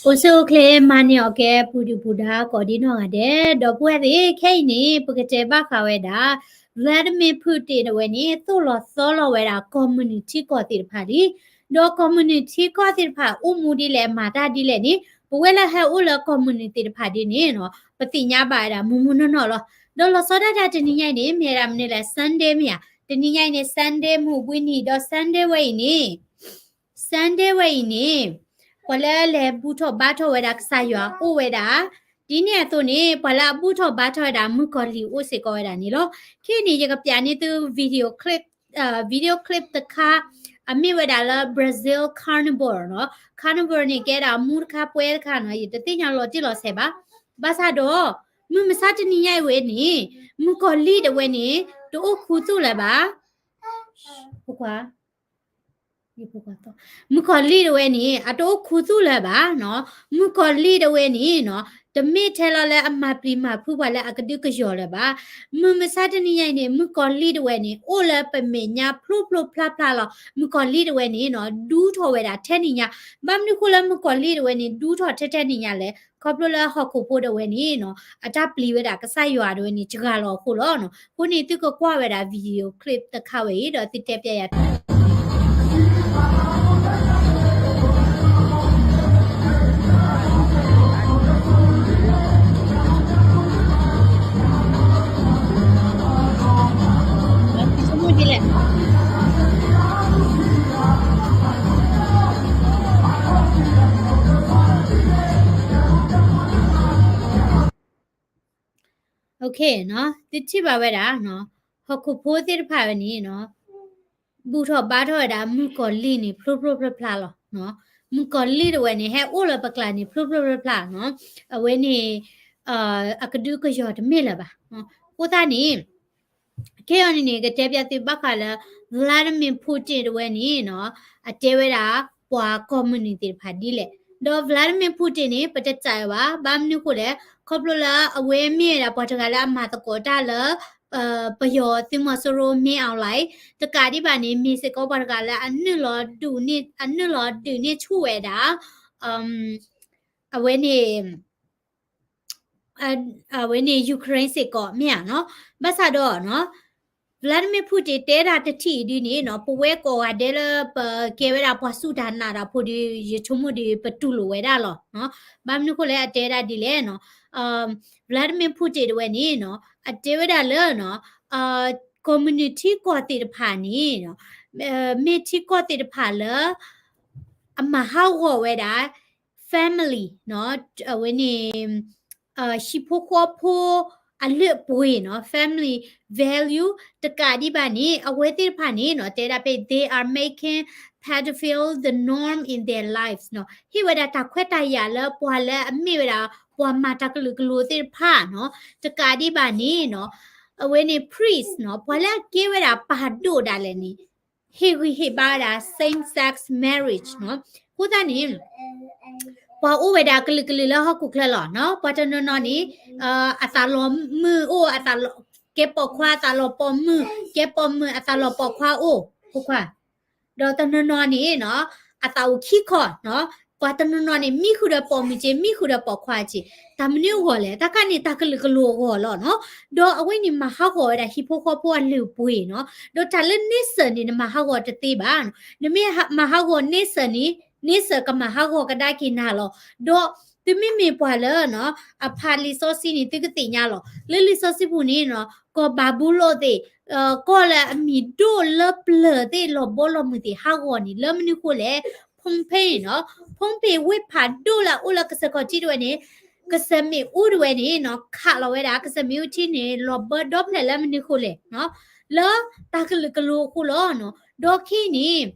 အိၣ်ဆူၣ်အိၣ်ချ့ မၤန့ၢ်အီၣ်ကဲ ပူၤဒုၣ်ပူၤဒါ ကိးဒံနီၢ်ဂၤဒဲး ဒီပုၢ်ဝဲၢ်သ့ၣ် ခဲအံၤန့ၣ် ပကတဲဘၣ်ဃးဝဲဒၣ် Vladimir Putin တဝဲန့ၣ် သိၣ်လီၤသီလီၤဝဲဒၣ် ကီၢ်မုၢ်နုာ်ထံကီၢ်သ့ၣ်တဖၣ်လံ. ဒီးကီၢ်မုၢ်နုာ်ထံကီၢ်သ့ၣ်တဖၣ် အိၣ်မူဒ်လဲၣ် မၤတၢ်ဒ်လဲၣ်န့ၣ် ပဝဲလၢဟဲအိၣ်လၢကီၢ်မုၢ်နုာ်သ့ၣ်တဖၣ်ဒ်န့ၣ်နီၤ ပသ့ၣ်ညါဘၣ်ဝဲဒၣ်မုၢ်မုၢ်နီၢ်နီၢ်လီၤ. ဒီးလီၤဆီဒၣ်တၢ်တနံၤညါအံၤန့ၣ် မ့ၢ်ဝဲဒၣ်မနုၤလဲၣ် Sunday မ့ၢ်ဧါ, တနံၤညါအံၤန့ၣ် Sunday မုၢ်ဘှံးနံၤ ဒီး Sunday ဝဲအံၤန့ၣ် Sunday ဝဲအံၤန့ၣ် ပှၤလၢအလဲၤဘူၣ်ထီၣ်ဘါထီၣ်ဝဲဒၣ်ကစၢ်ယွၤအိၣ်ဝဲဒၣ်, ဒ်န့ၣ်အသိးန့ၣ် ပှၤလၢအဘူၣ်ထီၣ်ဘါထီၣ်ဝဲဒၣ်မုၣ်ကီၤလံၢ်အိၣ်စ့ၢ်ကီးဝဲဒၣ်န့ၣ်လီၤ. ခဲအံၤန့ၣ် ယကပျးန့ၢ်သု video clip, video clip တခါ, အမ့ၢ်ဝဲဒၣ်လၢ Brazil carnival နီၤ, carnival န့ၣ် ကဲဒၣ်မူတခါပွဲတခါနီၤ, ယတသ့ၣ်ညါလီၤတံၢ်လီၤဆဲးဘၣ်. ဘၣ်ဆၣ်ဒီး မုၢ်မဆါတနံၤညါအံၤဝဲန့ၣ် မုၣ်ကီၤလံၢ်တဝဲန့ၣ် တအိၣ်ခူသူၣ်လၢၤဘၣ် မုၣ်ကီၤလံၢ်တဝဲန့ၣ် အတအိၣ်ခူသူၣ်လၢၤဘၣ်နီၤ, မုၣ်ကီၤလံၢ်တဝဲန့ၣ်နီၤ တမ့ၢ်ထဲလီၤလၢအမၤပျံၤမၤဖုးပှၤလၢအကဒုကယီၤလၢၤဘၣ်. မုၢ်မဆါတနံၤညါအံၤန့ၣ် မုၣ်ကီၤလံၢ်တဝဲန့ၣ် အိၣ်လၢပမဲာ်ညါဖျိဖျိဖျါဖျါလီၤ. မုၣ်ကီၤလံၢ်တဝဲန့ၣ်နီၤ ဒူထီၣ်ဝဲဒၣ်ထဲနံၤညါ, ဘၣ်မနုၤဃိလၢမုၣ်ကီၤလံၢ်တဝဲန့ၣ် ဒူထီၣ်ထဲထဲနံၤညါလဲၣ်, ခီဖျိလၢဟီၣ်ခိၣ်ဖိတဝဲန့ၣ်နီၤ အတၢ်ပျံၤဝဲဒၣ်ကစၢ်ယွၤတဝဲန့ၣ် စှၤလီၤအဃိလီၤ. အဃိန့ၣ် သုကကွၢ်ဝဲဒၣ် video clip တခါဝဲအံၤ ဒီးသုတဲပျးယၤတၢ် သုထံၣ်ဘၣ်ဝဲဒၣ် ဟီၣ်ခိၣ်ဖိသ့ၣ်တဖၣ်ဝဲန့ၣ် ဘူၣ်ထီၣ်ဘါထီၣ်ဝဲဒၣ်မုၣ်ကီၤလံၢ်န့ၣ် ဖျိဖျိဖျါဖျါလီၤ. မုၣ်ကီၤလံၢ်တဝဲန့ၣ် ဟဲအိၣ်လၢပကျါန့ၣ် ဖျိဖျိဖျါဖျါနီၤ, အဝဲန့ၣ် အကဒုကယီၤတမ့ၢ်လၢၤဘၣ်. အဃိသတးန့ၣ် ခဲအံၤန့ၣ်န့ၣ် ကတဲပျးသုဘၣ်ဃးလၢ Vladimir Putin တဝဲန့ၣ်နီၤ အတဲဝဲဒၣ် ပှၤကီၢ်မုၢ်နုာ်သ့ၣ်တဖၣ်ဒ်လဲၣ်. ဒီး Vladimir Putin န့ၣ် ပတစံးဘၣ်, ဘၣ်မနုၤဃိလဲၣ်, ခီဖျိလၢအဝဲမ့ၢ်ဝဲဒၣ်ပှၤတဂၤလၢအမၤသကိးတၢ်လၢ ပယီၤသုးမီၤစိရိၤ မင်းအောင်လှိုင်, တကးဒံးဘၣ်န့ၣ် မ့ၢ်စ့ၢ်ကီးပှၤတဂၤလၢအနုာ်လီၤဒုးန့ၢ်, အနုာ်လီၤဒုးန့ၢ်ဆူၣ်ဝဲဒၣ် အဝဲန့ၣ် အဝဲန့ၣ် Ukraine စ့ၢ်ကီး မ့ၢ်ဧါနီၤ. ဘၣ်ဆၣ်ဒီးနီၤ Vladimir Putin တဲဒၣ်တထံၣ်အံၤဒ်န့ၣ်နီၤ ပဝဲကိးဂၤဒဲးလၢပကဲဝဲဒၣ်ပှၤစူၢ်တၢ်နာ်တၢ်ဖိဒီး ယဆိကမိၣ်ဒီး ပတူၢ်လိာ်ဝဲဒၣ်လီၤ. ဘၣ်မနုၤဃိလဲၣ် အတဲဒၣ်ဒ်လဲၣ်နီၤ Vladimir Putin တဝဲန့ၣ်နီၤ အတဲဝဲဒၣ်လၢနီၤ ကီၢ်မုၢ်နုာ်ထံကီၢ်သ့ၣ်တဖၣ်န့ၣ် မ့ၢ်ထံကီၢ်သ့ၣ်တဖၣ်လၢ အမၤဟးဂီၤဝဲဒၣ် family နီၤ အဝဲန့ၣ် ဟံၣ်ဖိဃီဖိအလုၢ်အပှ့ၤနီၤ family value တကးဒံးဘၣ်န့ၣ် အဝဲသ့ၣ်တဖၣ်န့ၣ်နီၤ တဲဒၣ်ဖဲ they are making pedophilia the norm in their lives နီၤ ဟ့ၣ်ဝဲဒၣ်တၢ်ခွဲးတၢ်ယာ်လၢပှၤလၢအမ့ၢ်ဝဲဒၣ် ပှၤမၤတၢ်ကလုာ်ကလိၤသ့ၣ်တဖၣ်နီၤ တကးဒံးဘၣ်န့ၣ်နီၤ အဝဲန့ၣ် priest နီၤ ပှၤလၢအကဲဝဲဒၣ်ပၢ်ဒိၣ်ဒၣ်လဲာ်န့ၣ် ဟ့ၣ်ဂံၢ်ဟ့ၣ်ဘါဝဲဒၣ် same sex marriage နီၤ အဃိသတးန့ၣ် ပှၤအိၣ်ဝဲဒၣ်ကလုာ်ကလုာ်လၢဟီၣ်ခိၣ်ချၢလီၤနီၤ ပှၤတနီၤနီၤန့ၣ် အသးလီၤမုၣ်အိၣ် ကဲပိာ်ခွါအသးလီၤပိာ်မုၣ် ကဲပိာ်မုၣ်အသးလီၤပိာ်ခွါအိၣ် ဖိခွါ ဒီးတနီၤနီၤန့ၣ်နီၤ အသးအိၣ်ခံခီနီၤ ပှၤတနီၤနီၤန့ၣ် မံဃုာ်ဒီးပိာ်မုၣ်က့ မံဃုာ်ဒီးပိာ်ခွါက့ တၢ်မနုၤအဂီၢ်လဲၣ် တၢ်ခါန့ၣ် တၢ်ကလုာ်ကလိၤအဂီၢ်လီၤနီၤ ဒီးအဝဲန့ၣ်မၤဟးဂီၤဝဲဒၣ်ဟံၣ်ဖိဃီဖိအလုၢ်အပှ့ၤနီၤ ဒီးတၢ်လၢန့ဆၢၣ်န့ၣ် နမၤဟးဂီၤတသ့ဘၣ်နီၤ နမ့ၢ်မၤဟးဂီၤန့ဆၢၣ်န့ၣ် န့ဆၢၣ်ကမၤဟးဂီၤကဒါက့ၤနၤလီၤ ဒီးသုမ့မ့ၢ်ပှၤလၢနီၤ အဖးလံာ်စီဆှံန့ၣ် သုကသ့ၣ်ညါလီၤ လၢလံာ်စီဆှံပူၤန့ၣ်နီၤ ကီၢ်ဘၤဘူလိၣ်သ့ၣ် ကီၢ်လၢအမံၤဒိၣ်လၢပျၢၤသ့ၣ် လီၤဘီလီၤမုၢ်သ့ၣ် ဟးဂီၤန့ၣ် လၢမနုၤဃိလဲၣ် Pompeii နီၤ Pompeii ဝ့ၢ်ဖးဒိၣ်လၢအအိၣ်လၢကစၢၢ်ခီၣ်ထံးတဝဲန့ၣ် ကစၢၢ်မ့ၣ်အူတဝဲန့ၣ်နီၤ ခးလီၤဝဲဒၣ် ကစၢၢ်မ့ၣ်အူထံန့ၣ် လီၤဘၢဒီဖျၢၣ်လၢမနုၤဃိလဲၣ်နီၤ လၢတၢ်ကလုာ်ကလိၤအဃိလီၤနီၤ ဒီးခဲအံၤန့ၣ်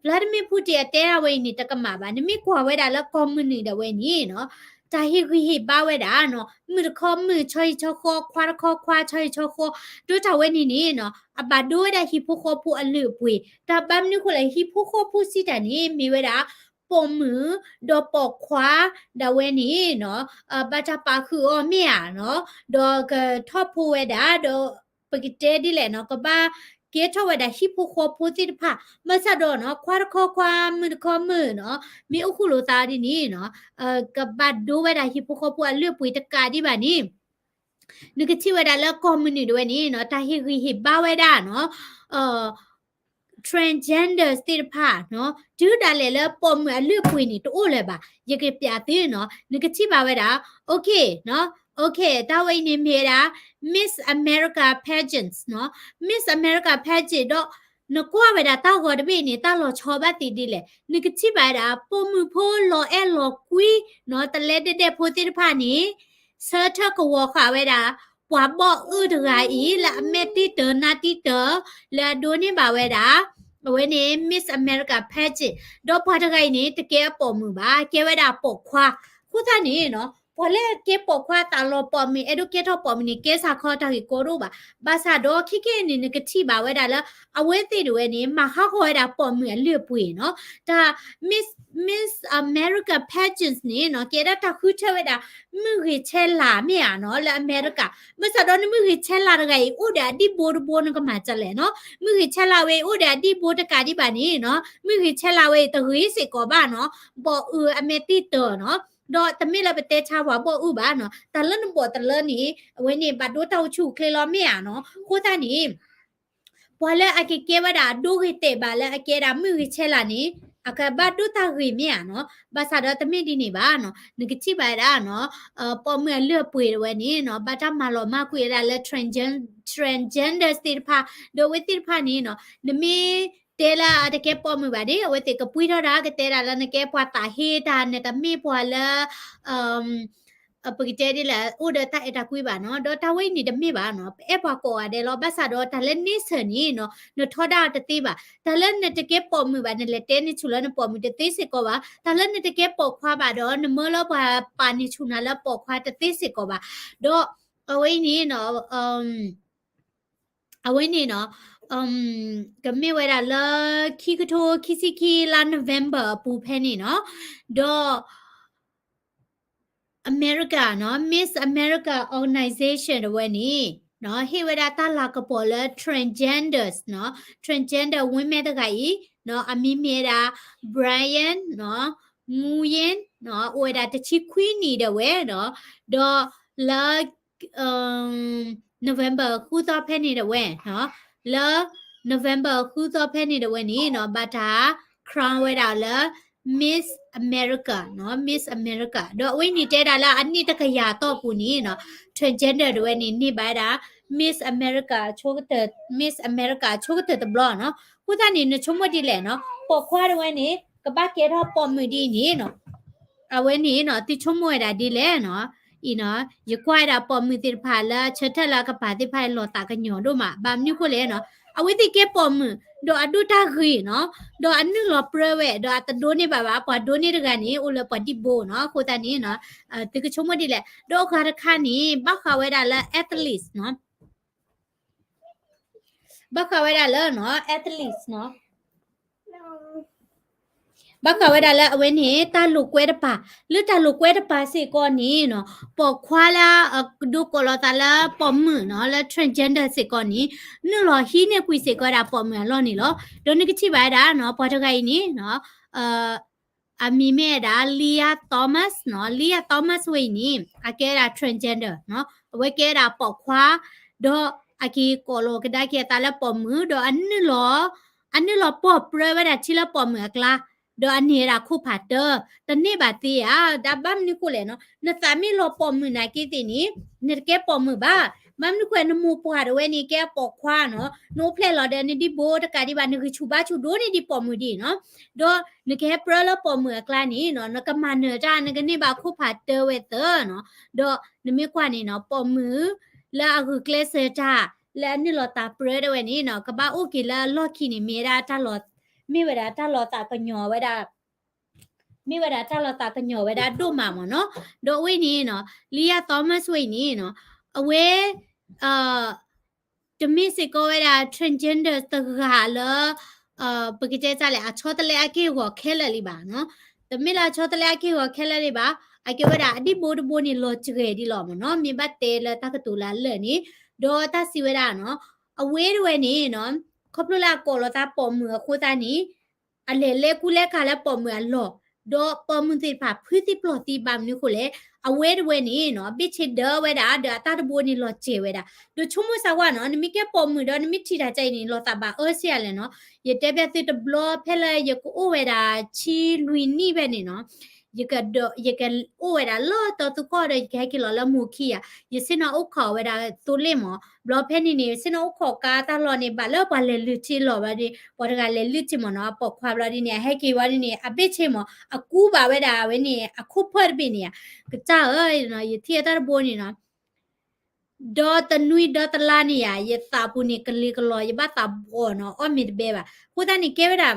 Vladimir Putin အတဲဒၣ်ဝဲအံၤန့ၣ် တကမၣ်ဘၣ် နမ့ၢ်ကွၢ်ဝဲဒၣ်လၢကီၢ်မုၢ်နုာ်ဒၣ်ဝဲန့ၣ်နီၤ တၢ်ဟ့ၣ်ဂံၢ်ဟ့ၣ်ဘါဝဲဒၣ်နီၤ မုၣ်တခီမုၣ် ဆီဟံၣ်ဆီဃီ ခွါတခီခွါ ဆီဟံၣ်ဆီဃီ ဒိတၢ်ဝဲန့ၣ်န့ၣ်နီၤ အဘၣ်ဒိဝဲဒၣ်ဟံၣ်ဖိဃီဖိအလုၢ်အပှ့ၤ တၢ်ဘၣ်မနုၤဃိလဲၣ် ဟံၣ်ဖိဃီဖိစံးတၢ်န့ၣ် မ့ၢ်ဝဲဒၣ် ပိာ်မုၣ် ဒီးပိာ်ခွါ ဒၣ်ဝဲန့ၣ်နီၤ ဘၣ်တၢ်ပာ်ဃုာ်အီၤမ့ၢ်ဧါနီၤ ဒီးကထီၣ်ဖိဝဲဒၣ် ဒီးပကတဲဒ်လဲၣ်နီၤ ကဘၣ် ကဲထီၣ်ဝဲဒၣ်ဟံၣ်ဖိဃီဖိသ့ၣ်တဖၣ်, ဘၣ်ဆၣ်ဒီးနီၤ ခွါတခီခွါ မုၣ်တခီမုၣ်နီၤ, မ့ၢ်အိၣ်ဃုာ်လိာ်သးဒ်န့ၣ်နီၤ, ကဘၣ်ဒိဝဲဒၣ်ဟံၣ်ဖိဃီဖိအလုၢ်အပှ့ၤတကးဒံးဘၣ်န့ၣ် နကထံၣ်ဝဲဒၣ်လၢကီၢ်မုၢ်နုာ်ဒၣ်ဝဲန့ၣ်နီၤ, တၢ်ဟ့ၣ်ဂံၢ်ဟ့ၣ်ဘါဝဲဒၣ်နီၤ, အ transgenders သ့ၣ်တဖၣ်နီၤ, တုၤဒၣ်လဲာ်လၢပိာ်မုၣ်အလုၢ်အပှ့ၤန့ၣ် တအိၣ်လၢၤဘၣ်. ယကပျးသုနီၤ, နကထံၣ်ဘၣ်ဝဲဒၣ်, okay နီၤ, okay တၢ်ဝဲအံၤန့ၣ်မ့ၢ်ဝဲဒၣ် Miss America Pageants နီၤ, Miss America Pageant ဒီး နကွၢ်ဝဲဒၣ်တၢ်ဂီၤတဘ့ၣ်န့ၣ် တၢ်လီၤဆီဘၣ်သ့ဒ်လဲၣ်, နကထံၣ်ဘၣ်ဝဲဒၣ် ပိာ်မုၣ်ဖိလီၤအဲၣ်လီၤကွံနီၤ, တလဲဒဲဒဲဖိသ့ၣ်တဖၣ်န့ၣ် ဆၢထၢၣ်ကဝီၤဃာ်ဝဲဒၣ် ပှၤဘီၣ်အုၣ်တဂၤအံၤ လၢအမဲာ်တံၢ်တၢၤနါတံၢ်တၢၤ လၢအဒိးန့ၢ်ဘၣ်ဝဲဒၣ် အဝဲန့ၣ် Miss America Pageant ဒီးပှၤတဂၤအံၤန့ၣ် တကဲပိာ်မုၣ်ဘၣ်, ကဲဝဲဒၣ်ပိာ်ခွါ, အဃိသတးန့ၣ်နီၤ ပှၤလၢအကဲပိာ်ခွါသးလီၤပိာ်မုၣ် အဲၣ်ဒိးကဲထီၣ်ပိာ်မုၣ်န့ၣ် ကဲစ့ၢ်ကီးတၢ်ဂ့ၢ်ကီတအိၣ်ဘၣ်. ဘၣ်ဆၣ်ဒီးခဲကနံၣ်အံၤန့ၣ် နကထံၣ်ဘၣ်ဝဲဒၣ်လၢ အဝဲသ့ၣ်ဒၣ်ဝဲန့ၣ် မၤဟးဂီၤဝဲဒၣ်ပိာ်မုၣ်အလုၢ်အပှ့ၤနီၤ, တၢ် Miss Miss America Pageants န့ၣ်နီၤ ကဲဒၣ်တၢ်ဃုထၢဝဲဒၣ် မုၢ်ဂ့ၤဆဲးလၤမ့ၢ်ဧါနီၤ လၢအမဲရကၤ, ဘၣ်ဆၣ်ဒီးနမုၢ်ဂ့ၤဆဲးလၤတဂၤအံၤ အိၣ်ဒီးအဒံၣ်ဘိတဘိ နကမၤဒ်လဲၣ်နီၤ, မုၢ်ဂ့ၤဆဲးလၤဝဲအံၤ အိၣ်ဒီးအဒံၣ်ဘိတကးဒံးဘၣ်န့ၣ်နီၤ, မုၢ်ဂ့ၤဆဲးလၤဝဲအံၤတဂ့ၤစ့ၢ်ကီးဘၣ်နီၤ, ဘီၣ်အုၣ်အမဲာ်တံၢ်တၢၤနီၤ, ဒီးတမ့ၢ်လၢပတဲဆါပှၤဘီၣ်အုၣ်ဘၣ်နီၤ, တၢ်လၢနဘီၣ်တလၢန့ၣ် အဝဲန့ၣ် ဘၣ်ဒိတၢ်အိၣ်ဆူၣ်အိၣ်ချ့လီၤမ့ၢ်ဧါနီၤ, အဃိသတးန့ၣ် ပှၤလၢအကကဲဝဲဒၣ်အဒိဂ့ၤတဲာ်ဘၣ်လၢအကဲဒၣ်မုၢ်ဂ့ၤဆဲးလၤန့ၣ် အကဘၣ်ဒိၣ်တၢ်ဂ့ၤမ့ၢ်ဧါနီၤ, ဘၣ်ဆၣ်ဒီးတမ့ၢ်ဒ်န့ၣ်ဘၣ်နီၤ, နကထံၣ်ဘၣ်ဝဲဒၣ်နီၤ, ပိာ်မုၣ်အလုၢ်အပှ့ၤတဝဲန့ၣ်နီၤ ဘၣ်တၢ်မၤလီၤမၢ်ကွံာ်ဝဲဒၣ်လၢ transgen- transgenders သ့ၣ်တဖၣ်, ဒီးအဝဲသ့ၣ်တဖၣ်န့ၣ်နီၤ နမ့ၢ်တဲလၢအတကဲပိာ်မုၣ်ဘၣ်ဒီး အဝဲသ့ၣ်ကပှံထီၣ်ဒၣ်ကတဲဒၣ်လၢနကဲပှၤသးဟ့တၢ် နတမ့ၢ်ပှၤလၢ ပကတဲဒ်လဲၣ် အိၣ်ဒီးတၢ်အဲၣ်တၢ်ကွံဘၣ်နီၤ, ဒီးတၢ်ဝဲအံၤန့ၣ်တမ့ၢ်ဘၣ်နီၤ, ပအဲၣ်ပှၤကိးဂၤဒဲးလီၤ, ဘၣ်ဆၣ်ဒီးတၢ်လၢန့ဆၢၣ်န့ၣ်နီၤ နထီဒါတသ့ဘၣ်, တၢ်လၢနတကဲပိာ်မုၣ်ဘၣ် နလဲၤတဲန့ၢ်ဆူၣ်လၢနပိာ်မုၣ်တသ့စ့ၢ်ကီးဘၣ်, တၢ်လၢနတကဲပိာ်ခွါဘၣ်ဒီး နမၢလၢပှၤပာ်န့ၢ်ဆူၣ်နၤလၢပိာ်ခွါတသ့စ့ၢ်ကီးဘၣ်, ဒီးအဝဲအံၤန့ၣ်နီၤ အဝဲန့ၣ်နီၤ ကမ့ၢ်ဝဲဒၣ်လၢ ခံကထိခံဆံခံလါ November အပူၤဖဲန့ၣ်နီၤ, ဒီး အမဲရကၤနီၤ Miss America Organization တဝဲန့ၣ် ဟ့ၣ်ဝဲဒၣ်တၢ်လၤကပီၤလၢ transgenders နီၤ transgender women တဂၤအံၤ အမံၤမ့ၢ်ဝဲဒၣ် Brian နီၤ Nguyen နီၤ အိၣ်ဝဲဒၣ်တဆံခွံနံၣ်ဒၣ်ဝဲနီၤ, ဒီးလၢ November ဃုသီဖဲန့ၣ်ဒၣ်ဝဲနီၤ, လၢ November ဃုသီဖဲန့ၣ်ဒၣ်ဝဲန့ၣ်နီၤ ဘၣ်တၢ် crown ဝဲဒၣ်လၢ Miss America နီၤ Miss America ဒီးအဝဲန့ၣ်တဲဒၣ်လၢအနံၣ်တကယၤအတီၢ်ပူၤန့ၣ်နီၤ transgender တဝဲန့ၣ် န့ၢ်ဘၣ်ဝဲဒၣ် Miss America ဆိကတၢၢ် Miss America ဆိကတၢၢ်တဘျီနီၤ, အဃိသတးန့ၣ် နဆိကမိၣ်ဒ်လဲၣ်နီၤ ပိာ်ခွါတဝဲန့ၣ် ကဘၣ်ကဲထီၣ်ပိာ်မုၣ်ဒ်အံၤန့ၣ်နီၤ အဝဲန့ၣ်နီၤ သုဆိကမိၣ်ဝဲဒၣ်ဒ်လဲၣ်နီၤ, အံၤနီၤ ယကွၢ်ဝဲဒၣ်ပိာ်မုၣ်သ့ၣ်တဖၣ်လၢအဆၢထၢၣ်လၢအကပၤသ့ၣ်တဖၣ်လီၤသးကညီၤဒိၣ်မး, ဘၣ်မနုၤဃိလဲၣ်နီၤ, အဝဲသ့ၣ်ကဲပိာ်မုၣ် ဒီးအဒိၣ်တၢ်ဂ့ၤနီၤ, ဒီးအနုာ်လီၤပြၢဝဲ ဒီးအတဒိးန့ၢ်ဘၣ်ဘၣ်, ပှၤဒိးန့ၢ်တဂၤန့ၣ် အိၣ်လၢပှၤဒံၣ်ဘိနီၤ, အဃိသတးန့ၣ်နီၤ သုကဆိကမိၣ်ဒ်လဲၣ်, ဒီးအဂၤတခါန့ၣ် ဘၣ်ဃးဝဲဒၣ်လၢ athletes နီၤ ဘၣ်ဃးဝဲဒၣ်လၢနီၤ athletes နီၤ ဘၣ်ဃးဝဲဒၣ်လၢအဝဲန့ၣ် တၢ်လိာ်ကွဲတပၤ, လၢတၢ်လိာ်ကွဲတပၤစ့ၢ်ကီးန့ၣ်နီၤ ပိာ်ခွါလၢအဒိးကိးလီၤသးလၢပိာ်မုၣ်နီၤ လၢ transgender စ့ၢ်ကီးန့ၣ် နုာ်လီၤဟံးန့ၢ်ကွံာ်စ့ၢ်ကီးဝဲဒၣ်ပိာ်မုၣ်အလီၢ်န့ၣ်လီၤ. ဒီးနကထံၣ်ဘၣ်ဝဲဒၣ်နီၤ ပှၤတဂၤအံၤန့ၣ်နီၤ အမံၤမ့ၢ်ဝဲဒၣ် Lia Thomas နီၤ, Lia Thomas ဝဲအံၤန့ၣ် အကဲဝဲဒၣ် transgender နီၤ, အဝဲကဲဝဲဒၣ်ပိာ်ခွါ, ဒီးအက့ၤကိးလီၤကဒါက့ၤအသးလၢပိာ်မုၣ်, ဒီးအနုာ်လီၤ, အနုာ်လီၤပီၢ်ပြၢဝဲဒၣ်ထံလၢပိာ်မုၣ်အကျါ, ဒီးအန့ၢ်ဝဲဒၣ်ခိၣ်ဖးတၢၢ်, တန့ၢ်ဘၣ်သ့ဧါ, ဒ်ဘၣ်မနုၤဃိလဲၣ်နီၤ, နသးမ့ၢ်လီၤပိာ်မုၣ်နာ်က့သ့ၣ်န့ၣ် နတကဲပိာ်မုၣ်ဘၣ်, ဘၣ်မနုၤဃိ နမိၢ်ပှၢ်တဝဲန့ၣ် ကဲပိာ်ခွါနီၤ, နအိၣ်ဖျဲၣ်လီၤဒီးနဒံၣ်ဘိတကးဒံးဘၣ်, နဂံၢ်ဆူၣ်ဘါဆူၣ်ဒိၣ်န့ၢ်ဒံးပိာ်မုၣ်ဒ်နီၤ, ဒီးနကဟဲပြၢလၢပိာ်မုၣ်အကျါန့ၣ်နီၤ, နကမၤနၢၤတၢ် နကန့ၢ်ဘၣ်ခိၣ်ဖးတၢၢ်ဝဲသၢနီၤ, ဒီးနမ့ၢ်ကွၢ်န့ၣ်နီၤ, ပိာ်မုၣ်လၢအဂုာ်ကျဲးစၢးတၢ် လၢအနုာ်လီၤသးပြၢတဝဲန့ၣ်နီၤ, ကဘၣ်အိၣ်က့ၤလၢအလီၢ်ခံန့ၣ် မ့ၢ်ဝဲဒၣ်တၢ်လီၤ, မ့ၢ်ဝဲဒၣ်တၢ်လီၤသးကညီၤဝဲဒၣ် မ့ၢ်ဝဲဒၣ်တၢ်လီၤသးကညီၤဝဲဒၣ်ဒိၣ်မးမ့ၢ်နီၤ, ဒီးအဝဲန့ၣ်နီၤ, Lia Thomas ဝဲအံၤန့ၣ်နီၤ, အဝဲ တမ့ၢ်စ့ၢ်ကီးဝဲဒၣ် transgender တဂၤလၢ ပကတဲတၢ်လဲၣ် အဆီတလဲအက့ၢ်အဂီၤခဲလၢာ်လံဘၣ်နီၤ, တမ့ၢ်လၢအဆီတလဲအက့ၢ်အဂီၤခဲလၢာ်လံဘၣ်, အကဲဝဲဒၣ်အဒံၣ်ဘိတဘိန့ၣ် လီၤစှဲၤဒံးလီၤမ့ၢ်နီၤ, မ့ၢ်ဘၣ်တဲလၢတၢ်ကတိၤလၢအလၢာ်န့ၣ်, ဒီးတၢ်စံးဝဲဒၣ်နီၤ, အဝဲတဝဲန့ၣ်နီၤ, ခီဖျိလၢအကိးလီၤသးပိာ်မုၣ်အဃိသတးန့ၣ် အလဲၤလဲၤကူလဲၤကၤလၢပိာ်မုၣ်အလီၢ်, ဒီးပိာ်မုၣ်သ့ၣ်တဖၣ်ဖုသံပျိၢ်သံ ဘၣ်မနုၤအဃိလဲၣ်, အဝဲတဝဲန့ၣ်နီၤ အဘ့ၣ်ဆ့ဒၢဝဲဒၣ် ဒီးအတၢ်တဘိန့ၣ်လီၤစဲၤဝဲဒၣ်, ဒီးဆိကမိၣ်စၢ်ဝဲနီၤ နမ့ၢ်ကဲပိာ်မုၣ်ဒီးနမ့ၢ်ထံၣ်တၢ်ကဲအံၤန့ၣ် လီၤသးဘၣ်အၢစ့ၢ်ဧါလဲၣ်နီၤ. ယတဲဘၣ်သုတဘျီ ဖဲလၢယကအိၣ်ဝဲဒၣ်ဆံလွံၢ်နံၣ်ဖဲန့ၣ်နီၤ ယကဒိး ယကအိၣ်ဝဲဒၣ်လၢတီၤသူကီၢ်ဒီး ယကဟဲက့ၤလီၤလၢမိၤခံယၤ, ယဆ့ၣ်နီၤအိၣ်ခိးဝဲဒၣ်သိလ့ၣ်မး, ဘျီဖဲန့ၣ်န့ၣ် ဆ့ၣ်နီၤအိၣ်ခိးကါတၢ်လီၢ်န့ၣ် ဘၣ်လၢပှၤလဲၤလုၢ်ထံလီၤဘျီဒီး ပှၤတဂၤလဲၤလုၢ်ထံမးနီၤ, အပိာ်ခွါဘျီဒ်န့ၣ် အဟဲက့ၤဝဲဒ်န့ၣ် အဘ့ၣ်ဆ့မး အကူဘၣ်ဝဲဒၣ်ဝဲန့ၣ် အခိၣ်ဖၢၣ်တဘ့ၣ်န့ၣ်ဧါ, ကစၢ်ဧၢ, ယထံၣ်အတၢ်တဘိန့ၣ်နီၤ ဒီတနွံဒီတလါန့ၣ်ဧါ, ယသးပူၤန့ၣ် ကလံၤကလီၤ ယဘၣ်သးဘှီးနီၤ, အီၣ်မ့ၤတဘဲဘၣ်. အဃိသတးန့ၣ် ကဲဝဲဒၣ်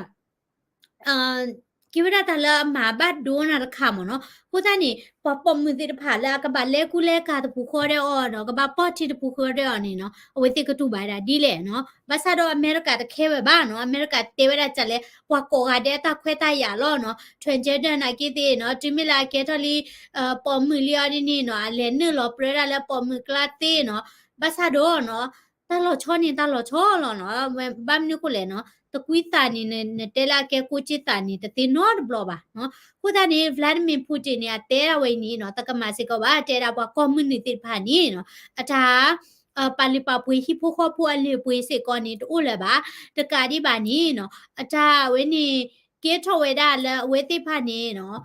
ကဲဝဲဒၣ်တၢ်လၢအမၤဘၣ်ဒိနၤတခါမးနီၤ. အဃိသတးန့ၣ် ပှၤပိာ်မုၣ်သ့ၣ်တဖၣ်လၢအကဘၣ်လဲၤကူလဲၤကၤတပူၤဃီဒီးအီၤနီၤ, ကဘၣ်ပီၢ်ထံတပူၤဃီဒီးအီၤန့ၣ်နီၤ, အဝဲသ့ၣ်ကတူၢ်ဘၣ်ဝဲဒၣ်ဒ်လဲၣ်နီၤ. ဘၣ်ဆၣ်ဒီးအမဲရကၤတခဲဝဲဘၣ်နီၤ, အမဲရကၤတဲဝဲဒၣ်ကလဲၣ် ပှၤကိးဂၤဒဲးအတၢ်ခွဲးတၢ်ယာ်လီၤနီၤ, transgender နာ်က့သ့ၣ်နီၤ, တုၤမ့ၢ်လၢအကဲထီၣ်လံ ပိာ်မုၣ်လံအီၤဒ်န့ၣ်နီၤ, အလဲၤနုာ်လီၤပြၢဒၣ်လၢပိာ်မုၣ်ကျါသ့နီၤ. ဘၣ်ဆၣ်ဒီးနီၤ တၢ်လီၤဆီန့ၣ် တၢ်လီၤဆီလီၤနီၤ. ဘၣ်မနုၤအဃိလဲၣ်နီၤ, တကွံသးန့ၣ် နတဲလၢအကဲကိးက့သးန့ၣ် တသ့နီတဘျီဘၣ်နီၤ. အဃိသတးန့ၣ် Vladimir Putin န့ၣ် အတဲဒၣ်ဝဲအံၤန့ၣ်နီၤ, တကမၤစ့ၢ်ကီးဘၣ်, တဲဒၣ်ပှၤကီၢ်မုၢ်နုာ်သ့ၣ်တဖၣ်န့ၣ်နီၤ, အတၢ် ပာ်လုၢ်ပာ်ပှ့ၤဟံၣ်ဖိဃီဖိအလုၢ်အပှ့ၤစ့ၢ်ကီးန့ၣ် တအိၣ်လၢၤဘၣ်. တကးဒံးဘၣ်န့ၣ်နီၤ, အတၢ်ဝဲန့ၣ် ကဲထီၣ်ဝဲဒၣ်လၢအဝဲသ့ၣ်တဖၣ်န့ၣ်နီၤ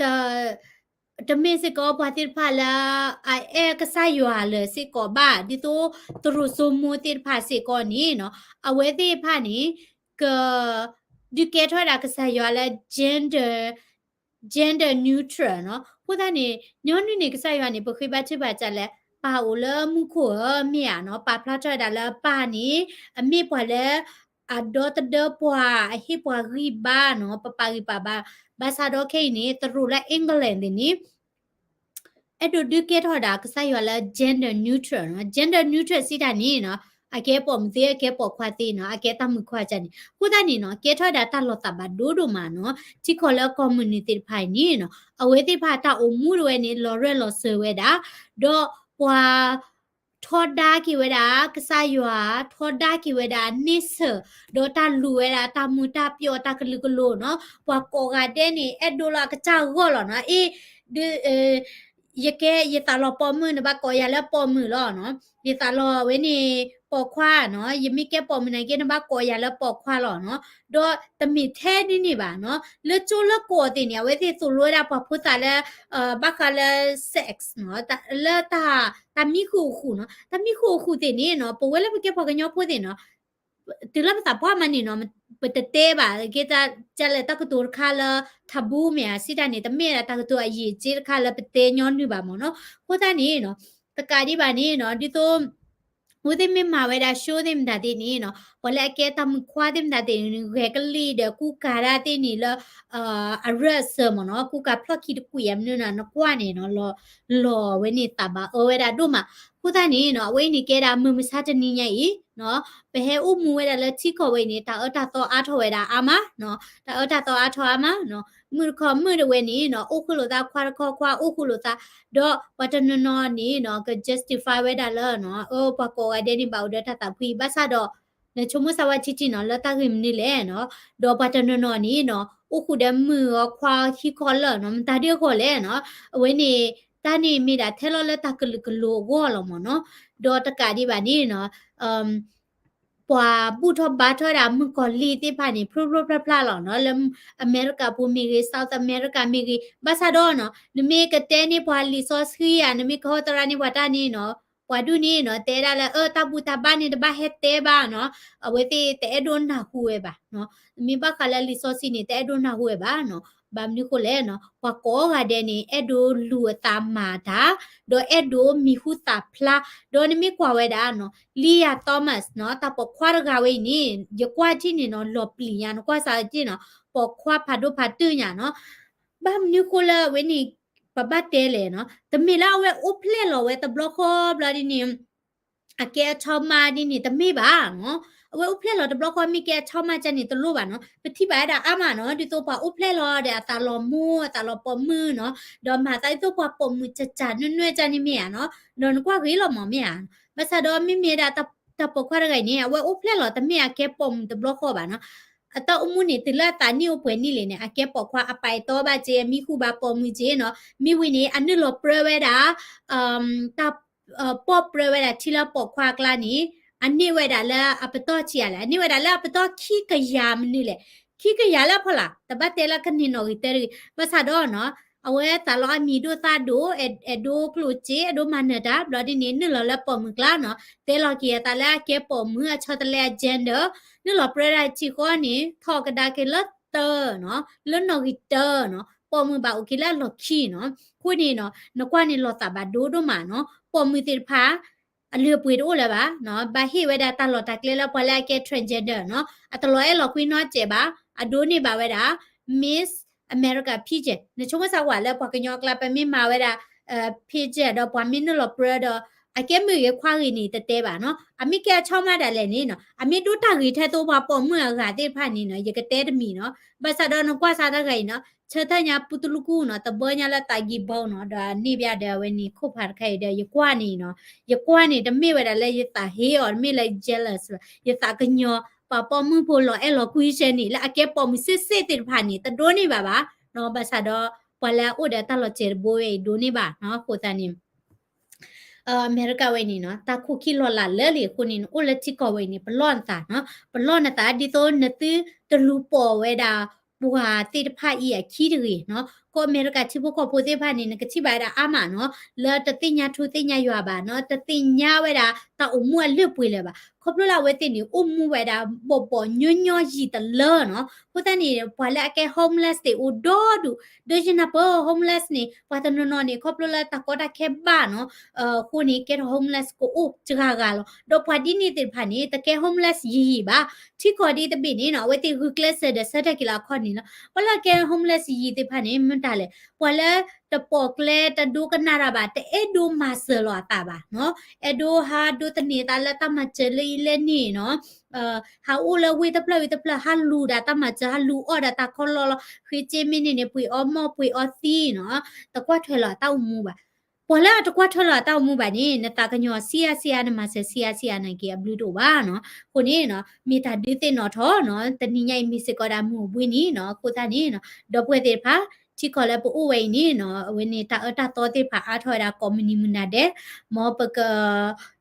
တ တမ့ၢ်စ့ၢ်ကီးပှၤသ့ၣ်တဖၣ်လၢ အအဲၣ်ကစၢ်ယွၤလၢၤစ့ၢ်ကီးဘၣ်, ဒ်သိးတရူးစိမိၢ်သ့ၣ်တဖၣ်စ့ၢ်ကီးန့ၣ်နီၤ, အဝဲသ့ၣ်တဖၣ်န့ၣ် က ဒုးကဲထီၣ်ဝဲဒၣ်ကစၢ်ယွၤလၢ gender, gender neutral နီၤ. အဃိသတးန့ၣ် ညီနုၢ်န့ၣ် ကစၢ်ယွၤန့ၣ် ပဃ့ဘါထုကဖၣ်ဒ်လဲၣ်, ပၢ်အိၣ်လၢမူခိၣ်ဧၢ မ့ၢ်ဧါနီၤ, ပာ်ဖျါထီၣ်ဝဲဒၣ်လၢပၢ်န့ၣ် အမ့ၢ်ပှၤလၢ အဒီသဒၢပှၤ, အဟ့ၣ်ပှၤဂံၢ်ဘါနီၤ, ပပာ်ဂံၢ်ပာ်ဘါ, ဘၣ်ဆၣ်ဒီးခဲအံၤန့ၣ် တရူးလၢ England သ့ၣ်န့ၣ် အဲၣ်ဒိးဒုးကဲထီၣ်ဝဲဒၣ်ကစၢ်ယွၤလၢ gender neutral နီၤ. Gender neutral စံးတၢ်န့ၣ်နီၤ, အကဲပိာ်မုၣ်သ့ အကဲပိာ်ခွါသ့နီၤ, အကဲတၢ်မုၣ်ခွါကန့ၣ်. အဃိသတးန့ၣ်နီၤ, ကဲထီၣ်ဝဲဒၣ်တၢ်လီၤသးဘၣ်ဒိဒိၣ်မးနီၤ, ထံကီၢ်လၢကီၢ်မုၢ်နုာ်သ့ၣ်တဖၣ်အံၤန့ၣ်နီၤ, အဝဲသ့ၣ်တဖၣ်တၢ်အိၣ်မူတဝဲန့ၣ် လီၤရၢၢ်လီၤစၢၤဝဲဒၣ်, ဒီးပှၤ ထီဒါက့ၤဝဲဒၣ် ကစၢ်ယွၤ, ထီဒါက့ၤဝဲဒၣ်န့ဆၢၣ်, ဒီးတၢ်လူၤဝဲဒၣ်တၢ်မူၤတၢ်ပျီၣ်တၢ်ကလုာ်ကလိၤနီၤ, ပှၤကိးဂၤဒဲးန့ၣ် အဲၣ်ဒိးလၢအကစၢ်ဂီၢ်လီၤနီၤ, အ့ၣ်, ဒုး ယကဲ ယသးလီၤပိာ်မုၣ် နဘၣ်ကိးယၤလၢပိာ်မုၣ်လီၤနီၤ, ယသးလီၤဝဲန့ၣ် ပိာ်ခွါနီၤ, ယမ့ၢ်ကဲပိာ်မုၣ်နာ်က့ နဘၣ်ကိးယၤလၢပိာ်ခွါလီၤနီၤ, ဒီးတမ့ၢ်ထဲဒ်န့ၣ်ဘၣ်နီၤ, လၢကၠိလၢကီၢ်သ့ၣ်န့ၣ် အဝဲသ့ၣ်သိၣ်လိဝဲဒၣ်ပှၤဖိသၣ်လၢ ဘၣ်ဃးလၢ sex နီၤ, လၢတၢ် တၢ်မံဃုာ်အိၣ်ဃုာ်နီၤ, တၢ်မံဃုာ်အိၣ်ဃုာ်သ့ၣ်န့ၣ်နီၤ, ပဝဲလၢပကဲပှၤကညီဖိသ့ၣ်နီၤ တုၤလၢပသးပှၢ်မးန့ၣ်နီၤ, ပတတဲဘၣ်, ကဲတၢ်လၢတၢ်ကတိၤတခါလၢ taboo မ့ၢ်ဧါ, စံးတၢ်န့ၣ် တမ့ၢ်ဒၣ်တၢ်ကတိၤအယံာ်အစ့တခါလၢပတဲညီနုၢ်ဘၣ်မးနီၤ. အဃိသတးန့ၣ်နီၤ, တကးဒံးဘၣ်န့ၣ်နီၤ, ဒ်သိး အဝဲသ့ၣ်မ့ၢ်မၤဝဲဒၣ် show သ့ၣ်မတၤသ့ၣ်န့ၣ်နီၤ, ပှၤလၢအကဲတၢ်မုၣ်ခွါသ့ၣ်မတၤသ့ၣ်န့ၣ် ဂဲၤကလံၣ်ဒီးကူကၤဒၣ်သ့ၣ်န့ၣ်လၢ အရၢၢ်အစၢၤမးနီၤ, ကူကၤဖျီၣ်ခံတကွံာ်အမနုၤနီၤ, နကွၢ်န့ၣ်နီၤ, လီၤ လီၤဝဲန့ၣ်သးဘၣ်အၢဝဲဒၣ်ဒိၣ်မး. အဃိသတးန့ၣ်နီၤ, အဝဲအံၤန့ၣ်ကဲဒၣ်မုၢ်မဆါတနံၤညါအံၤ ပဟဲအိၣ်မူဝဲဒၣ်လၢထံကီၢ်ဝဲအံၤန့ၣ် တၢ်အၢတၢ်သီအါထီၣ်ဝဲဒၣ်အါမး, တၢ်အၢတၢ်သီအါထီၣ်အါမး, မုၣ်တခီမုၣ်တဝဲန့ၣ်နီၤ, အိၣ်ဃုာ်လိာ်သး, ခွါတခီခွါအိၣ်ဃုာ်လိာ်သး, ဒီးပှၤတနီၤနီၤန့ၣ်နီၤ, က justify ဝဲဒၣ်လၢနီၤ, အၢ ပှၤကိးဂၤဒဲးန့ၣ် ဘၣ်အိၣ်ဒီးတၢ်သးဖှံ, ဘၣ်ဆၣ်ဒီး နဆိကမိၣ်စၢ်ဝဲထံထံနီၤ, လၢတၢ်ဂ့ၢ်မနုၤလဲၣ်နီၤ, ဒီးပှၤတနီၤနီၤန့ၣ်နီၤ, အိၣ်ဃုာ်ဒီးမုၣ်အီၤခွါအီၤခံခီလၢာ်နီၤ, မတၤဒ်အဂီၢ်လဲၣ်နီၤ, အဝဲန့ၣ် တၢ်န့ၣ်မ့ၢ်ဒၣ်ထဲလီၤလၢတၢ်ကလုာ်ကလိၤအဂီၢ်လီၤမးနီၤ, ဒီးတကးဒံးဘၣ်န့ၣ်နီၤ, ပှၤဘူၣ်ထီၣ်ဘါထီၣ်ဝဲဒၣ်မုၣ်ကီၤလံၢ်သ့ၣ်တဖၣ်န့ၣ် ဖျိဖျိဖျါဖျါလီၤနီၤ, လၢအမဲရကၤပူၤမ့ၢ်ဂ့ၤ, South America မ့ၢ်ဂ့ၤ, ဘၣ်ဆၣ်ဒီးနီၤ, နမ့ၢ်ကတဲန့ၢ်ပှၤလံာ်စီဆှံဧါ, နမ့ၢ်ကဟီသရၣ်န့ၢ်ပှၤတၢ်န့ၣ်နီၤ, ပှၤဒူၣ်န့ၣ်နီၤ, တဲဒၣ်လၢ အၢ တၢ်ဘူၣ်တၢ်ဘါန့ၣ် တဘၣ်ဟဲတဲဘၣ်နီၤ, အဝဲသ့ၣ်တအဲၣ်ဒိးနၢ်ဟူဝဲဘၣ်နီၤ, မ့ၢ်ဘၣ်ဃးလၢလံာ်စီဆှံန့ၣ် တအဲၣ်ဒိးနၢ်ဟူဝဲဘၣ်နီၤ, ဘၣ်မနုၤဃိလဲၣ်နီၤ, ပှၤကိးဂၤဒဲးန့ၣ် အဲၣ်ဒိးလူၤအသးမၤတၢ်, ဒီးအဲၣ်ဒိးမံၤဟူသၣ်ဖျါ, ဒီးနမ့ၢ်ကွၢ်ဝဲဒၣ်နီၤ, Lia Thomas နီၤ, တၢ်ပိာ်ခွါတဂၤဝဲအံၤန့ၣ် ယကွၢ်ထံၣ်န့ၣ်နီၤ, လီၤပျံၤညါ, နကွၢ်စၢ်က့နီၤ, ပိာ်ခွါဖးဒိၣ်ဖးတၢၢ်ညါနီၤ, ဘၣ်မနုၤဃိလၢအဝဲန့ၣ် ပဘၣ်တဲလဲၣ်နီၤ, တမ့ၢ်လၢအဝဲအိၣ်ဖျဲၣ်လီၤဝဲတဘျီဃီဘျီဒ်န့ၣ် အကဲအဆီမါဒ်န့ၣ် တမ့ၢ်ဘၣ်နီၤ, အဝဲအိၣ်ဖျဲၣ်လီၤတဘျီဃီ မ့ၢ်ကဲအဆီမါကန့ၣ် တလိၣ်ဘၣ်နီၤ, ပထံၣ်ဘၣ်ဝဲဒၣ်အါမးနီၤ, ဒ်သိးပှၤအိၣ်ဖျဲၣ်လီၤဒီးအသးလီၤမိၢ် အသးလီၤပိာ်မုၣ်နီၤ, ဒီးမၤသးဒ်သိးပှၤပိာ်မုၣ်ကကနွဲၣ်နွဲၣ်ကန့ၣ်မ့ၢ်ဧါနီၤ, ဒီးနကွၢ်ဂ့ၤလီၤမးမ့ၢ်ဧါ, ဘၣ်ဆၣ်ဒီးမ့မ့ၢ်ဝဲဒၣ်တၢ် တၢ်ပိာ်ခွါတဂၤအံၤန့ၣ် အဝဲအိၣ်ဖျဲၣ်လီၤ တမ့ၢ်အကဲပိာ်မုၣ်တဘျီဃီဘၣ်နီၤ. အတၢ်အိၣ်မူန့ၣ် တုၤလၢအသးနံၣ်အိၣ်ပှဲၤနံၣ်လံန့ၣ် အကဲပိာ်ခွါ အပာ်အတီဘၣ်က့ အမံဃုာ်ဘၣ်ပိာ်မုၣ်က့နီၤ. မ့ၢ်ဝံၤန့ၣ် အနုာ်လီၤပြၢဝဲဒၣ် တၢ် ပိာ်ပြၢဝဲဒၣ်ထံလၢပိာ်ခွါအကျါန့ၣ် အန့ၢ်ဝဲဒၣ်လၢအပတီၢ်ဆံးအါလဲၣ်, အန့ၢ်ဝဲဒၣ်လၢအပတီၢ်ခံကယၤမနုၤလဲၣ်, ခံကယၤလၢဖီလာ် တဘၣ်တဲလၢကန့ၢ်နီၣ်ဂံၢ်တၢတဂ့ၤ. ဘၣ်ဆၣ်ဒီးနီၤ အဝဲသးလီၤအမံၤဒိၣ်သၣ်ဒိၣ် အဲၣ်ဒိးကျိၣ်စ့ အဲၣ်ဒိးမၤနၢၤတၢ် ဘျီဒ်န့ၣ် နုာ်လီၤလၢပိာ်မုၣ်ကျါနီၤ, တဲလီၤက့ၤအသးလၢအကဲပိာ်မုၣ် အဆီတလဲအ gender, နုာ်လီၤပြၢဒၣ်ထံဃီန့ၣ် ထီၣ်ကဒါက့ၤလၢတၢနီၤ, လၢနီၣ်ဂံၢ်တၢနီၤ, ပိာ်မုၣ်ဘၣ်အိၣ်က့ၤလၢအလီၢ်ခံနီၤ. အဃိန့ၣ်နီၤ နကွၢ်န့ၣ်လီၤသးဘၣ်ဒိဒိၣ်မးနီၤ, ပိာ်မုၣ်သ့ၣ်တဖၣ် အလုၢ်အပှ့ၤတအိၣ်လၢၤဘၣ်နီၤ, ဘၣ်ဟ့ၣ်ဝဲဒၣ်တၢ်လီၢ်တၢ်ကျဲလၢပှၤလၢအကဲ transgender နီၤ, အတလီၤအဲၣ်လီၤကွံနီတစဲးဘၣ်, အဒိးန့ၢ်ဘၣ်ဝဲဒၣ် Miss America pageant, နဆိကမိၣ်စၢ်ကွၢ်လၢပှၤကညီအကျါ ပမ့ၢ်မၤဝဲဒၣ် pageant ဒီးပှၤမ့ၢ်နုာ်လီၤပြၢဒီး အကဲမုၣ်ဂ့ၤခွါဂ့ၤန့ၣ် တတဲဘၣ်နီၤ, အမ့ၢ်ကဲအဆီမးဒၣ်လဲာ်န့ၣ်နီၤ, အမ့ၢ်ဒိတၢ်ဂ့ၤထဲသိပှၤပိာ်မုၣ်အဂၤသ့ၣ်တဖၣ်န့ၣ်နီၤ ယကတဲတမံၤနီၤ. ဘၣ်ဆၣ်ဒီးနကွၢ်စးတၢ်ဂၤအံၤနီၤ ဆၢထၢၣ်ညါပူတလူကူနီၤ တဘၢညါလၢသးဂံၢ်ဘီနီၤ ဒီးန့ၢ်ဘၣ်ဒီးအဝဲန့ၣ်ခိၣ်ဖးတခါအံၤဒီး ယကွၢ်န့ၣ်နီၤ, ယကွၢ်န့ၣ် တမ့ၢ်ဝဲဒၣ်လၢယသးဟ့အီၤ တမ့ၢ်လၢ jealous ဘၣ်, ယသးကညီၤ ပှၤပိာ်မုၣ်ဖိလီၤအဲၣ်လီၤကွံဆဲန့ၣ် လၢအကဲပိာ်မုၣ်စ့ၢ်စ့ၢ်သ့ၣ်တဖၣ်န့ၣ် တဒိးန့ၢ်ဘၣ်ဘၣ်နီၤ. ဘၣ်ဆၣ်ဒီး ပှၤလၢအအိၣ်ဒီးတၢ်လီၤစဲၤတဘိဝဲအံၤ ဒိးန့ၢ်ဘၣ်နီၤ. အဃိသတးန့ၣ် အမဲရကၤဝဲန့ၣ်နီၤ တၢ်ခိၣ်ခံလီၤလးလၢလံအဃိန့ၣ် နအိၣ်လၢထံကီၢ်ဝဲအံၤန့ၣ် ပလီၢ်နသးနီၤ, ပလီၢ်နသး ဒ်သိးနသုတလူၤပိာ်ဝဲဒၣ် ပှၤသ့ၣ်တဖၣ်အံၤအခံတဂ့ၤနီၤ. ကီၢ်အမဲရကၤထံဖိကီၢ်ဖိသ့ၣ်တဖၣ်န့ၣ် နကထံၣ်ဘၣ်ဝဲဒၣ်အါမးနီၤ, လၢတသ့ၣ်ညါထူသ့ၣ်ညါယွၤဘၣ်နီၤ, တသ့ၣ်ညါဝဲဒၣ်တၢ်အိၣ်မူအလုၢ်အပှ့ၤလၢၤဘၣ်. ခီဖျိလၢအဝဲသ့ၣ်န့ၣ် အိၣ်မူဝဲဒၣ်ဘီၣ်ဘီၣ်ညီညီယံာ်တလၢနီၤ. အဃိသတးန့ၣ် ပှၤလၢအကဲ homeless သ့ၣ်အိၣ်ဒီဒူၣ်, ဒီးယနၢ်ပၢၢ် homeless န့ၣ် ပှၤတနီၤနီၤန့ၣ် ခီဖျိလၢတၢ်ကီတၢ်ခဲဘၣ်နီၤ အဃိန့ၣ် ကဲထီၣ် homeless ကအိၣ်စှၤဂၤလီၤ. ဒီးပှၤဒ်န့ၣ်သ့ၣ်တဖၣ်န့ၣ် တကဲ homeless ယံာ်ယံာ်ဘၣ်. ထံကီၢ်ဒ်တဘ့ၣ်န့ၣ်နီၤ အဝဲသ့ၣ်ဂုာ်ကျဲးစၢးဒီးဆၢထၢၣ်က့ၤလၢအခီၣ်န့ၣ်လီၤ. ပှၤလၢအကဲ homeless ယံာ်ယံာ်သ့ၣ်တဖၣ်န့ၣ် မ့ၢ်တၢ်လဲၣ်, ပှၤလၢတပိာ်ကျဲတဒိကနၣ်တၢ်ဘၣ်, တအဲၣ်ဒိးမၤစၢၤလီၤအသးဘၣ်နီၤ, အဲၣ်ဒိးဟးဒိးသန့ၤသးလၢတၢ်မၤစၢၤလၢအံၤလၢန့ၣ်နီၤ ဟးအိၣ်လၢဝ့ၢ်တဖျၢၣ်ဝ့ၢ်တဖျၢၣ် ဟးလူၤဒၣ်တၢ်မၤစၢၤ ဟးလူၤအီၣ်ဒၣ်တၢ်ခီလီလီၤ, ဃ့စ့မ့ၢ်န့ၢ်န့ၣ် ပှ့ၤအီၣ်မီၢ်ပှ့ၤအီသံနီၤ, တကွၢ်ထွဲလီၤအတၢ်အိၣ်မူဘၣ်. ပှၤလၢအတကွၢ်ထွဲလီၤအတၢ်အိၣ်မူဘၣ်န့ၣ် နသးကညီၤဆံးအါဆံးအါ နမၤစၢၤဆံးအါဆံးအါန့ၣ်က့ၤအဘျုးတအိၣ်ဘၣ်နီၤ. အဃိန့ၣ်နီၤ မ့ၢ်တၢ်ဒုးသ့ၣ်နီၣ်ထီၣ်နီၤ, တနံၤညါအံၤမ့ၢ်စ့ၢ်ကီးဒၣ်မုၢ်အိၣ်ဘှံးနံၤနီၤ. အဃိသတးန့ၣ်နီၤ ဒီပုၢ်ဝဲၢ်သ့ၣ်တဖၣ် ထံကီၢ်လၢပအိၣ်ဝဲအံၤန့ၣ်နီၤ အဝဲန့ၣ်တၢ်အၢတၢ်သီသ့ၣ်တဖၣ်အါထီၣ်ဝဲဒၣ်ကိးမုၢ်နံၤမုၢ်နၤဒဲး, မ်ပက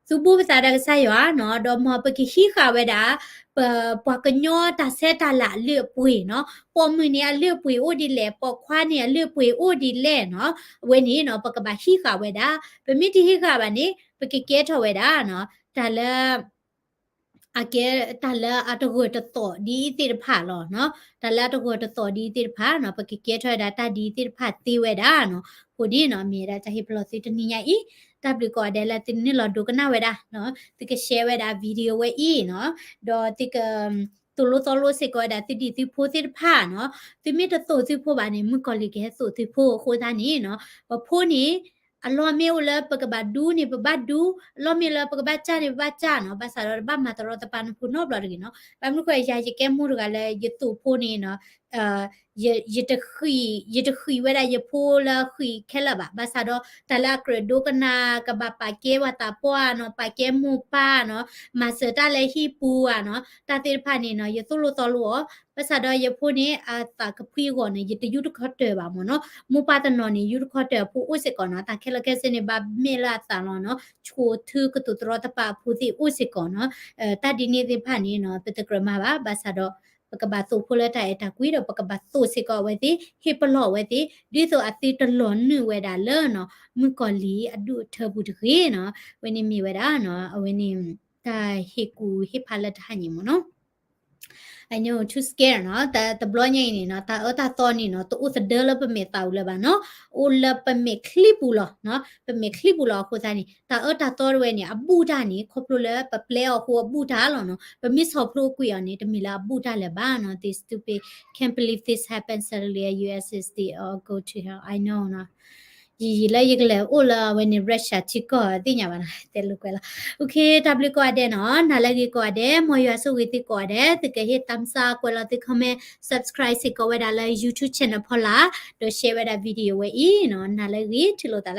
သုးဘူးပသးဒီးကစၢ်ယွၤနီၤ, ဒီးမ်ပကဟံးဃာ်ဝဲဒၣ် ပပှၤကညီတၢ်ဆဲးတၢ်လၤအလုၢ်အပှ့ၤနီၤ, ပိာ်မုၣ်န့ၣ်အလုၢ်အပှ့ၤအိၣ်ဒ်လဲၣ်, ပိာ်ခွါန့ၣ်အလုၢ်အပှ့ၤအိၣ်ဒ်လဲၣ်နီၤ, အဝဲန့ၣ်နီၤ ပကဘၣ်ဟံးဃာ်ဝဲဒၣ်, ပမ့ၢ်တဟံးဃာ်ဘၣ်န့ၣ် ပကကဲထီၣ်ဝဲဒၣ်နီၤ တၢ်လၢ အကဲတၢ်လၢအတဂၢၢ်တသီၣ်ဒ်အံၤသ့ၣ်တဖၣ်လီၤနီၤ, တၢ်လၢအတဂၢၢ်တသီၣ်ဒ်အံၤသ့ၣ်တဖၣ်နီၤ ပကကဲထီၣ်ဝဲဒၣ်တၢ်ဒ်အံၤသ့ၣ်တဖၣ်သ့ဝဲဒၣ်နီၤ. အဃိန့ၣ်နီၤ မ့ၢ်ဝဲဒၣ်တၢ်ဟ့ၣ်ပလီၢ်သုတနံၤညါအံၤ, တၢ်ဘျုးကိးဂၤဒဲးလၢသုနုာ်လီၤဒိကနၣ်ဝဲဒၣ်နီၤ, သုက share ဝဲဒၣ် video ဝဲအံၤနီၤ, ဒီးသုက သိၣ်လိသီလိစ့ၢ်ကီးဝဲဒၣ်သုဒံၣ်သုဖိသ့ၣ်တဖၣ်နီၤ, သုမ့ၢ်တသိၣ်သုဖိဘၣ်န့ၣ် မုၣ်ကီၤလံၢ်ကဟဲသိၣ်သုဖိအဃိသတးန့ၣ်နီၤ, ပဖိန့ၣ် အလီၢ်မ့ၢ်အိၣ်လၢပကဘၣ်ဒူန့ၣ် ပဘၣ်ဒူ, အလီၢ်မ့ၢ်လၢပကဘၣ်စၢ်န့ၣ်ပဘၣ်စၢ်နီၤ, ဘၣ်ဆၣ်ဒီးတဘၣ်မၤတရီတပါနဖိနီတဘျီတဂ့ၤနီၤ. ဘၣ်မနုၤဃိ ယၤယကဲမိၢ်တဂၤလၢယသိၣ်ဖိန့ၣ်နီၤ ယတဃံး ယတဃံးဝဲဒၣ်ယဖိလၢဃံးခဲလၢာ်ဘၣ်. ဘၣ်ဆၣ်ဒီးတၢ်လၢအကြၢးဒိကနၣ် ကဘၣ်ပာ်ကဲပှၤသးပှၢ်နီၤ, ပာ်ကဲမိၢ်ပၢ်နီၤ, မၤစၢၤတၢ်လၢဟံၣ်ပူၤဧါနီၤ, တၢ်သ့ၣ်တဖၣ်န့ၣ်နီၤ ယသိၣ်လိသီလိအီၤ. ဘၣ်ဆၣ်ဒီးယဖိန့ၣ် အသးကဖှံအဂီၢ်န့ၣ် ယတယူတခီတၢၤဘၣ်မ့ၢ်နီၤ. မိၢ်ပၢ်တနီၤန့ၣ် ယူတခီတၢၤအဖိအိၣ်စ့ၢ်ကီးနီၤ, တၢ်ခဲလၢာ်ခဲဆ့န့ၣ် ဘၣ်မဲာ်လၢအသးလီၤနီၤ, ဆိးထုကတိၤတရီတပါအဖိသ့ၣ်အိၣ်စ့ၢ်ကီးနီၤ. တၢ်ဒ်န့ၣ်သ့ၣ်တဖၣ်န့ၣ်နီၤ ပတကြၢးမၤဘၣ်. ဘၣ်ဆၣ်ဒီး ပကဘၣ်သိၣ်ဖိလၢတၢ်အဲၣ်တၢ်ကွံဒီး ပကဘၣ်သိၣ်စ့ၢ်ကီးအဝဲသ့ၣ်, ဟ့ၣ်ပလီၢ်အဝဲသ့ၣ် ဒ်သိးအသုတလီၤနုာ်ဝဲဒၣ်လၢနီၤ မုၣ်ကီၤလံၢ်အဒူၣ်အထၢပူၤတဂ့ၤနီၤ. အဝဲန့ၣ်မ့ၢ်ဝဲဒၣ်နီၤ အဝဲန့ၣ် တၢ်ဟ့ၣ်ကူၣ်ဟ့ၣ်ဖးလၢတဟါညါမ့ၢ်နီၤ. I know, too scared နီၤ, တဘျီညါအံၤန့ၣ်နီၤ တၢ်အၢတၢ်သီန့ၣ်နီၤ တအိၣ်သဒၢလၢပမဲာ်သးပူၤလၢၤဘၣ်နီၤ, အိၣ်လၢပမဲာ်ချံပူၤလီၤနီၤ, ပမဲာ်ချံပူၤလီၤ. အဃိသတးန့ၣ် တၢ်အၢတၢ်သီတဝဲန့ၣ် အဘူးတၢ်န့ၣ် ခီဖျိလၢပပျဲအီၤအဃိအဘူးတၢ်လီၤနီၤ, ပမ့ၢ်ဆီၣ်ဖျိကွံာ်အီၤန့ၣ် တမ့ၢ်လၢအဘူးတၢ်လၢၤဘၣ်နီၤ. This stupid, can't believe this happened suddenly at U S is the all go to hell, I know နီၤ. ယံာ်ယံာ်လၢယကလဲၤအိၣ်လၢအဝဲန့ၣ် Russia ထံကီၢ်သ့ၣ်ညါဘၣ်နီၤ, တဲလိာ်ကွဲလီၤ. Okay, တၢ်ဘျုးကိးဂၤဒဲးနီၤ, နၤလၢအဂ့ၤကိးဂၤဒဲး, မ်ယွၤဆိၣ်ဂ့ၤသုကိးဂၤဒဲး, သုကဟ့ၣ် thumbs up ကွဲးလီၤသု comment, subscribe စ့ၢ်ကီးဝဲဒၣ်လၢ YouTube channel ဖီလာ်, ဒီး share ဝဲဒၣ် video ဝဲအံၤနီၤ, နၤလၢအဂ့ၤ ထံၣ်လိာ်သးလၢ